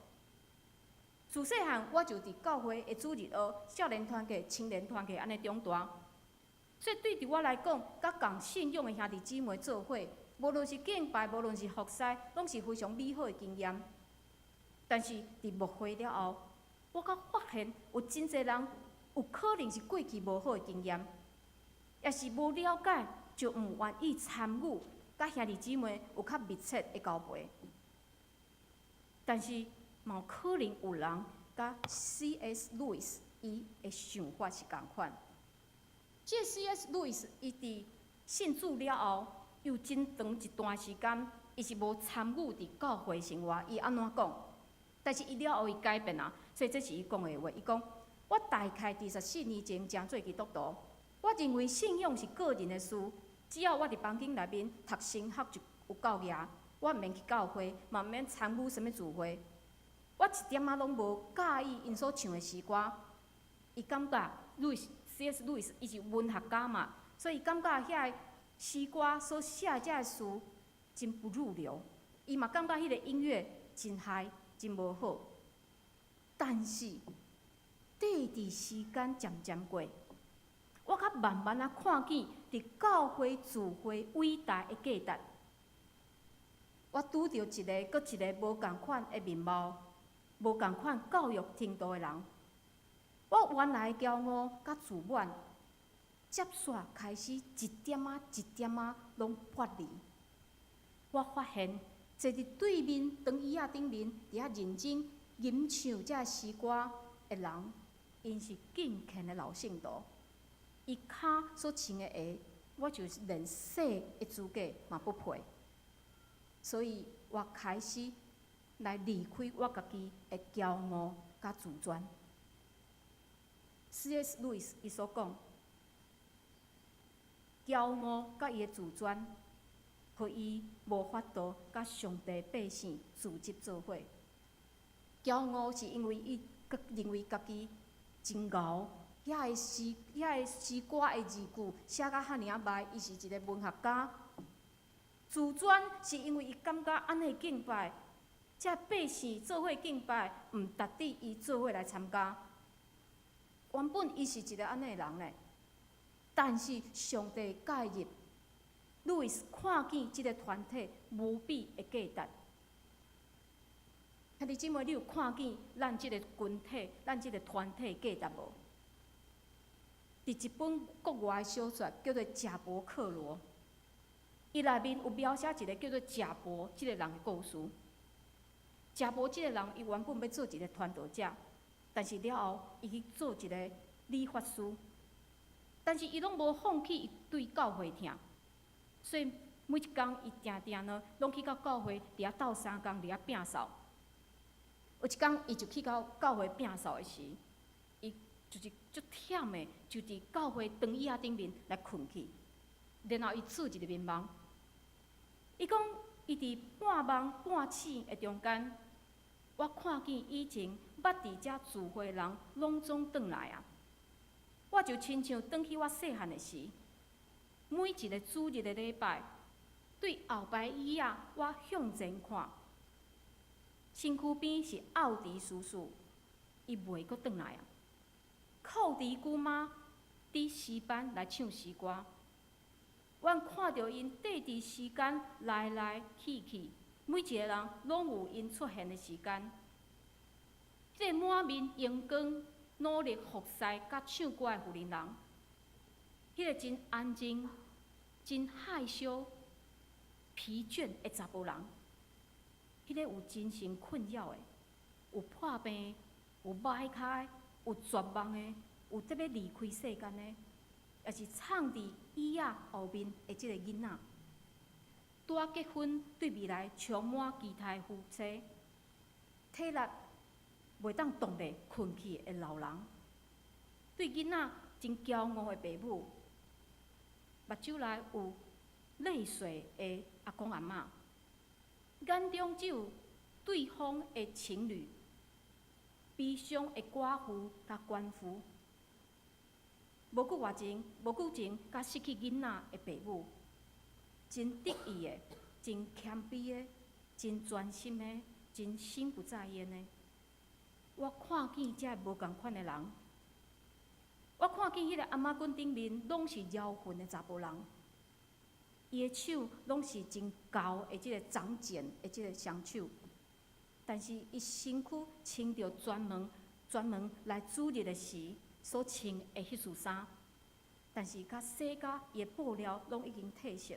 自細漢我就佇教會的主日學、少年團契、青年團契按呢長大，所以對佇我來講，佮仝信仰的兄弟姊妹做伙，無論是敬拜，無論是服侍，攏是非常美好的經驗。但是佇牧會了後，我閣發現有真濟人有可能是過去無好的經驗，抑是無了解，就毋願意參與，佮兄弟姊妹有較密切的交陪。但是，嘛有可能有人佮 C.S. Lewis 伊的想法是仝款。這個 C.S. Lewis 伊佇信主了後，有真長一段時間，伊是無參與佇教會生活。伊按怎講？但是伊了後伊改變啊，所以這是伊講的話。伊講：我大概佇14年前成做基督徒，我認為信仰是個人的事，只要我佇房間內面讀神學就有夠額，我毋免去教會，嘛毋免參與啥物聚會，我一點仔攏無佮意𪜶所唱的詩歌。伊感覺 Lewis C.S. Lewis 伊是文學家嘛，所以伊感覺遐个詩歌所寫的這个詞真不入流，伊嘛感覺彼個音樂真害，真無好。但是，綴佇時間漸漸過，我較慢慢仔看見佇教會聚會偉大的價值。我拄著一个閣一个無仝款的面貌、無仝款教育程度的人。我原來的驕傲佮自滿，接續開始一點仔一點仔攏剝離。我發現坐佇對面長椅仔頂面，佇遐認真吟唱這个詩歌的人，𪜶是敬虔的老聖徒。伊跤所穿的鞋，我就是連洗的資格嘛不配。所以我開始來離開我家己的驕傲佮自尊。C.S. Lewis 伊所講，驕傲佮伊的自尊，予伊無法度佮上帝百姓組織做伙。驕傲是因為伊認為家己真𠢕，遐個詩歌的字句寫甲遐爾仔䆀，伊是一个文學家。自尊是因為伊感覺按呢敬拜，這百姓做伙敬拜，毋值得伊做伙來參加。原本伊是一个按呢的人呢，但是上帝介入，路易斯看見這个團體無比的價值。兄弟姊妹，你有看見咱這个群體、咱這个團體價值無？佇一本國外的小說叫做《賈伯克羅》，伊內面有描寫一个叫做賈伯這个人的故事。賈伯這个人，伊原本欲做一个傳道者，但是了後，伊去做一个理髮師，但是伊攏無放棄伊對教會疼，所以每一工伊定定呢，攏去到教會佇遐鬥相共，佇遐摒掃。有一工，伊就去到教會摒掃的時，伊就是足忝的，就佇教會長椅仔頂面來睏去。然後伊做一個眠夢，伊講伊佇半夢半醒的中間，我看見以前捌佇遮聚會的人，攏總轉來啊！我就親像轉去我細漢的時，每一个主日的禮拜，對後排椅仔，我向前看，身軀邊是奧迪叔叔，伊袂閣轉來啊！寇迪姑媽佇詩班來唱詩歌，阮看著𪜶綴佇時間來來去去，每一个人攏有𪜶出現的時間。彼個滿面榮光、努力服侍佮唱歌的婦人人，彼個真安靜、真害羞、疲倦的查埔人，彼個有精神困擾的，有破病、有䆀跤的，有絕望的，有得欲離開世間的，抑是藏佇椅仔後面的這个囡仔，拄仔結婚，對未來充滿期待的夫妻，體力袂當動咧睏去的老人，對囡仔真驕傲的爸母，目睭內有淚水的阿公阿嬤，眼中只有對方的情侶，悲傷的寡婦佮鰥夫，無久外前，無久前，佮失去囡仔的爸母，真得意的，真謙卑的，真專心的，真心不在焉的。我看見這無仝款的人，我看見彼个頷仔棍頂面攏是搖魂的查埔人，伊的手攏是真厚的這个長繭的這个雙手，但是伊身軀穿著專門專門來主日的時所穿的彼束衫，但是較洗甲伊的布料攏已經褪色。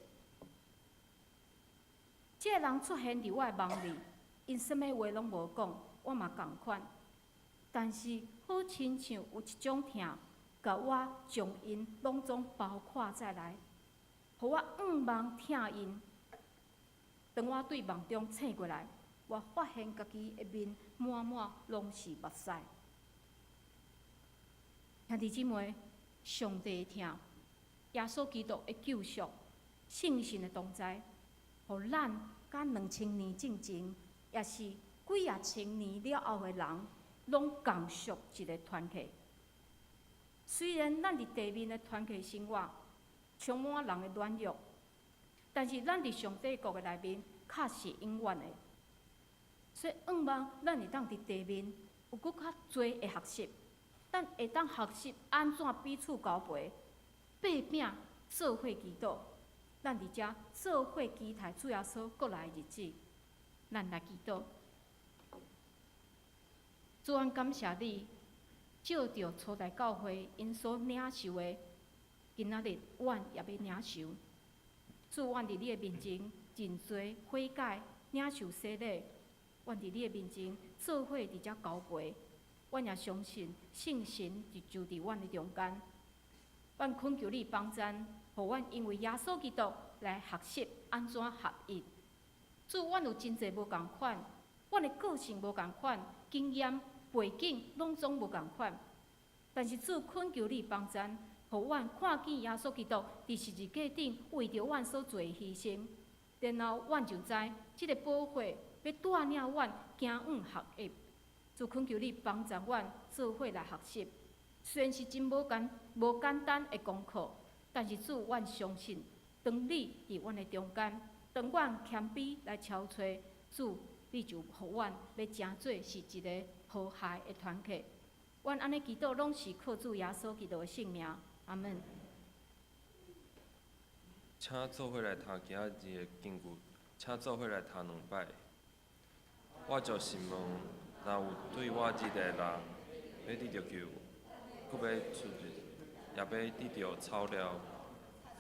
這个人出現佇我的夢裡，𪜶啥物話攏無講，我嘛仝款。但是好親像有一種疼，共我將𪜶攏總包括在內，予我向望疼𪜶。當我對夢中醒過來，我發現家己的面滿滿攏是目屎。兄弟姊妹，上帝疼，耶穌基督的救贖，圣神的同在，予咱佮2000年进前，抑是几仔千年了後的人，攏仝屬一个團契。雖然咱佇地面的團契生活充滿人的軟弱，但是咱佇上帝國的內面，確是永遠的。所以，向望咱會當佇地面有閣較濟的學習，咱會當學習按怎彼此交陪、擘餅做伙祈禱。咱佇遮做伙期待主耶穌閣來的日子，咱來祈禱。主，阮感謝你，照著初代教會𪜶所領受的，今仔日阮也欲領受。主，阮佇你的面前認罪悔改，領受洗禮。阮佇你的面前做伙佇遮交陪，阮也相信聖神就佇阮的中間。阮懇求你幫贊，予阮因為耶穌基督來學習按怎合一。主，阮有真濟無仝款，阮的個性無仝款，經驗背景攏總無仝款。但是主懇求你幫贊，予阮看見耶穌基督佇十字架頂為著阮所做的犧牲，然後阮就知這个寶血欲帶領阮行往合一。主懇求你幫助阮做伙來學習，雖然是真無簡單的功課，但是主，阮相信，當你佇阮的中間，當阮謙卑來敲揣主，你就予阮欲成做是一个和諧的團體。阮按呢祈禱，攏是靠主耶穌基督的聖名。阿門。請做伙來讀今仔日的經文，請做伙來讀兩擺。我就是問，若有對我認的人欲得著救，閣欲出入，也欲得著草料，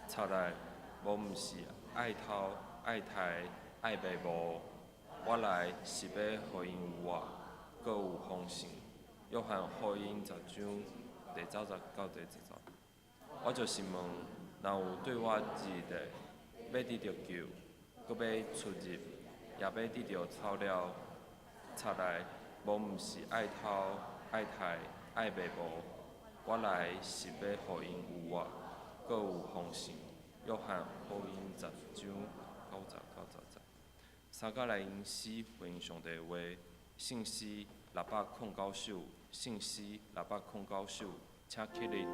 賊來，無毋是愛偷、愛刣、愛賣無。我來是欲予𪜶有活，閣有豐盛。約翰福音10章第9節到第10節。我就是問，若有對我認的，欲得著救，閣欲出入，也欲得著草料，賊來，無毋是愛偷、愛刣、愛賣無。我來是欲予𪜶有活，閣有豐盛。約翰福音10章9節到10節。三甲來用詩回應上帝的話，聖詩609首，聖詩609首，請起立。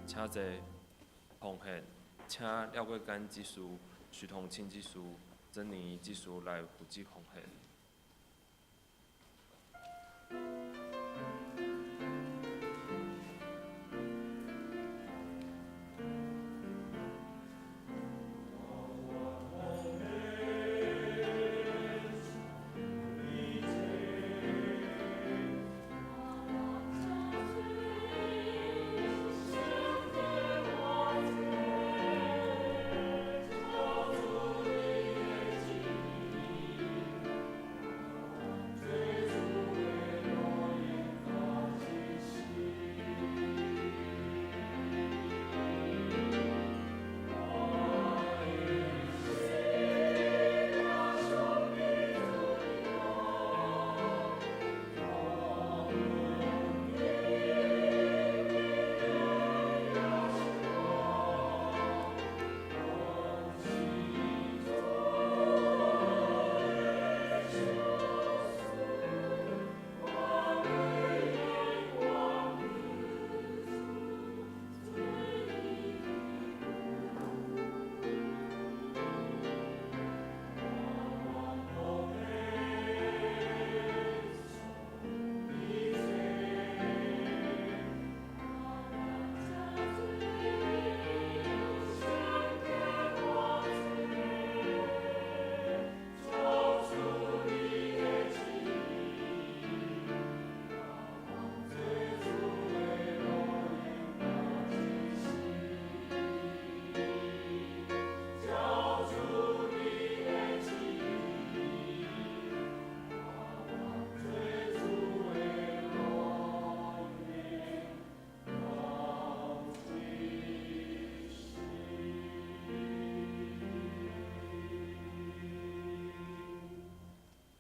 請坐，奉獻，請廖桂甘執事、徐同清執事、珍妮执事來負責奉獻。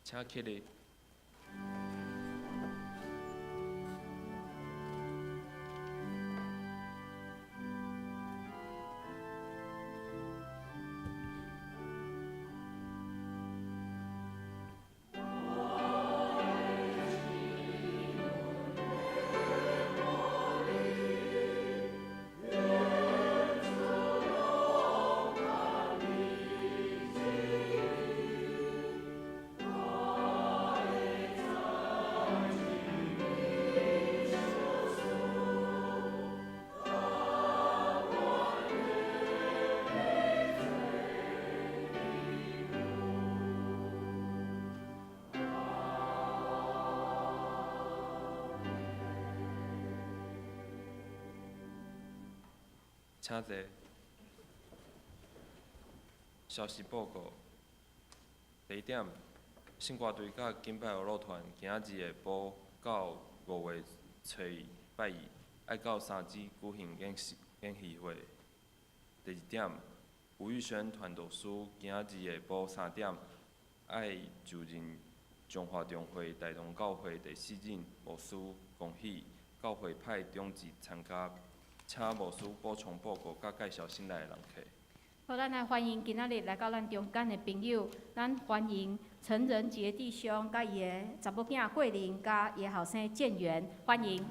請起立。請坐。消息報告。第一點，聖歌隊佮敬拜樂團今仔日下晡到5月初二拜二，愛到三芝舉行演戲會。第二點，吳玉軒傳道師今仔日下晡3點，愛就任中華中會大同教會第四任牧師，恭喜教會派長子參加。請牧師補充報告，佮介紹新來的人客。好，咱來歡迎今仔日來到咱中間的朋友，咱歡迎陳仁傑弟兄，佮伊的查某囝桂玲，佮伊的後生建元，歡迎。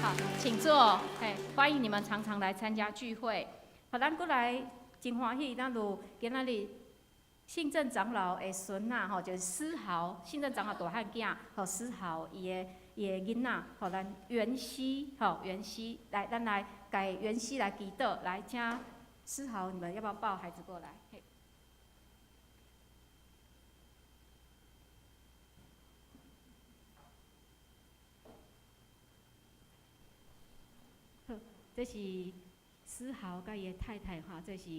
好，請坐。嘿，歡迎你們常常來參加聚會。好，咱閣來真歡喜，咱有今仔日信正長老的孫仔吼，就是思豪，信正長老大漢囝，吼思豪伊的囡仔，吼咱元熙，吼元熙，來，咱來共元熙來祈禱，來請思豪，你們要不要抱孩子過來？嘿。好，這是思豪佮伊的太太哈，這是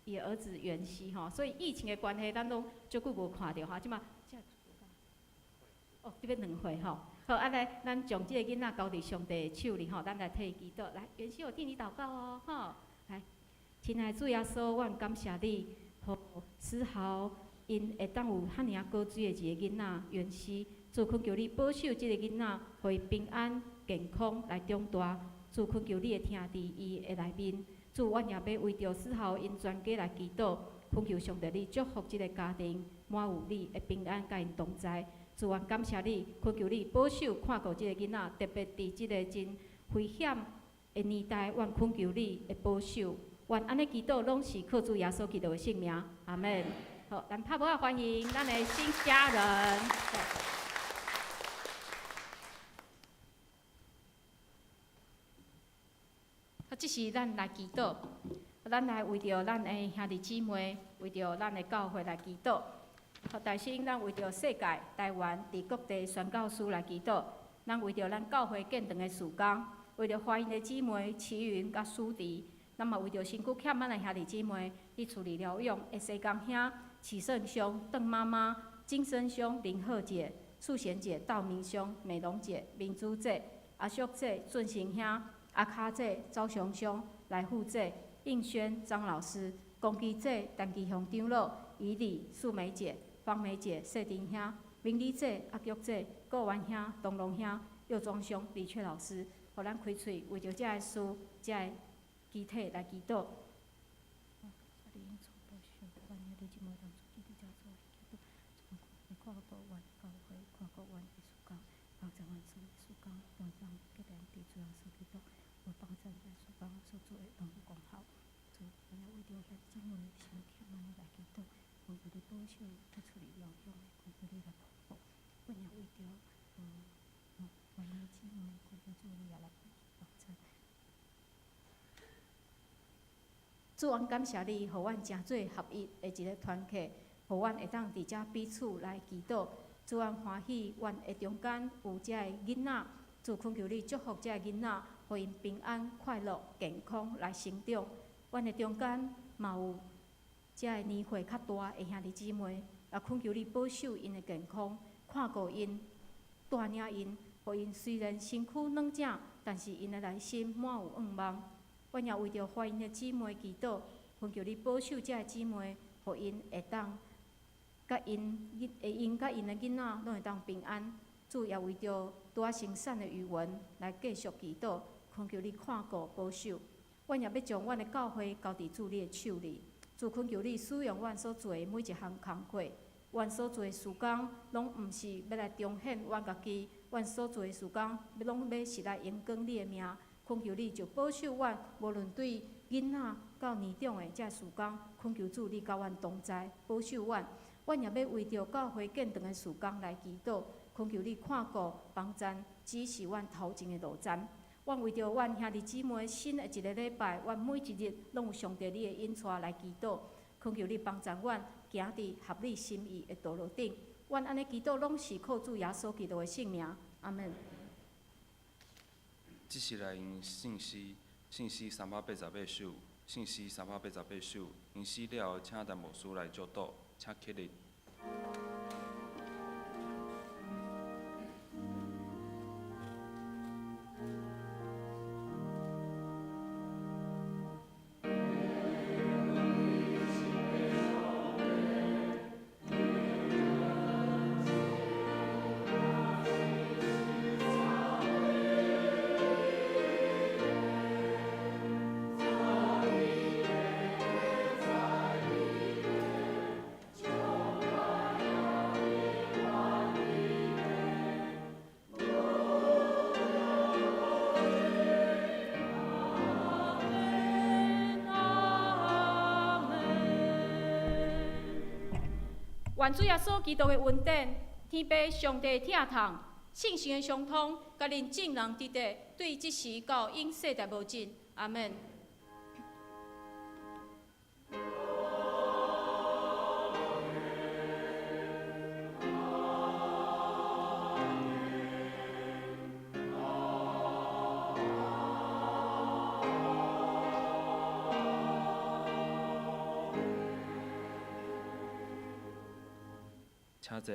伊的兒子元熙吼，所以疫情的關係，咱攏足久無看著哈，這馬哦，這欲2歲吼，好，啊來，咱將這個囡仔交佇上帝的手裡吼，咱來替伊祈禱。來，元熙，我替你禱告哦，吼，來，親愛的主耶穌，阮感謝你，予思豪𪜶會當有遐爾仔高水的一个囡仔元熙，主懇求你保守這個囡仔，予伊平安健康來長大。主懇求你會疼佇伊的內面。主，阮也欲為著思豪𪜶全家來祈禱，懇求上帝你祝福這个家庭，滿有你的平安佮𪜶同在。主，阮感謝你，懇求你保守看顧這个囡仔，特別佇這个真危險的年代，阮恳求你的保守。阮按呢祈祷，攏是靠主耶穌基督的聖名，阿們。好，咱拍鼓仔歡迎咱的新家人。好，這時咱來祈禱，咱來為著咱的兄弟姊妹，為著咱的教會來祈禱。好，大先咱為著世界、台灣佇各地宣教師來祈禱，咱為著咱教會建堂的事工，為著華人的姊妹齊雲佮舒迪，咱嘛為著身軀欠咱的兄弟姊妹，佇厝裡療養的西江兄、啟勝兄、鄧媽媽、金生兄、林鶴姐、素賢姐、道明兄、美容姐、明珠姐、阿淑姐、俊成兄、阿卡姐、周雄兄、來富姐、應軒、張老師、龚基姐、陳基雄長老、以禮、素梅姐、方梅姐、謝丁兄、明理姐、阿玉姐、顧元兄、東龍兄、右莊兄、李雀老師，予咱開喙為著這个事、這个肢體來祈禱。主，阮感謝你，予阮成做合一的一个團體，予阮會當佇遮彼此來祈禱。主，阮歡喜，阮的中間有這个囡仔，主懇求你祝福這个囡仔，予𪜶平安、快樂、健康來成長。阮的中間嘛有這个年歲較大的兄弟姊妹，也懇求你保守𪜶的健康，看顧𪜶，帶領𪜶，予𪜶雖然身軀軟正，但是𪜶的內心滿有盼望。阮也為著懷孕的姊妹祈禱，懇求你保守這个姊妹，予𪜶會當佮𪜶會𪜶佮𪜶的囡仔攏會當平安。主也為著拄仔生產的語文來繼續祈禱，懇求你看顧保守。阮也欲將阮的教會交佇主你的手裡，主懇求你使用阮所做的每一項工課，阮所做的事工，攏毋是欲來彰顯阮家己，阮所做的事工，欲攏欲是來榮光你的名。懇求你就保守阮，無論對囡仔到年長的這事工，懇求主你佮阮同在，保守阮。阮也欲為著教會建堂的事工來祈禱，懇求你看顧幫贊，指示阮頭前的路程。阮為著阮兄弟姊妹新的一个禮拜，阮每一日攏有上帝你的引帶來祈禱，懇求你幫贊阮行佇合你心意的道路頂。阮按呢祈禱，攏是靠主耶穌基督的聖名。阿們。這時來用聖詩，聖詩388首，聖詩388首，吟詩了後，請陳牧師來祝禱，請起立。願主耶穌基督的恩典，天父上帝的疼痛，聖神的相通，佮恁眾人佇佇，對這時到永世代無盡。阿們。請坐。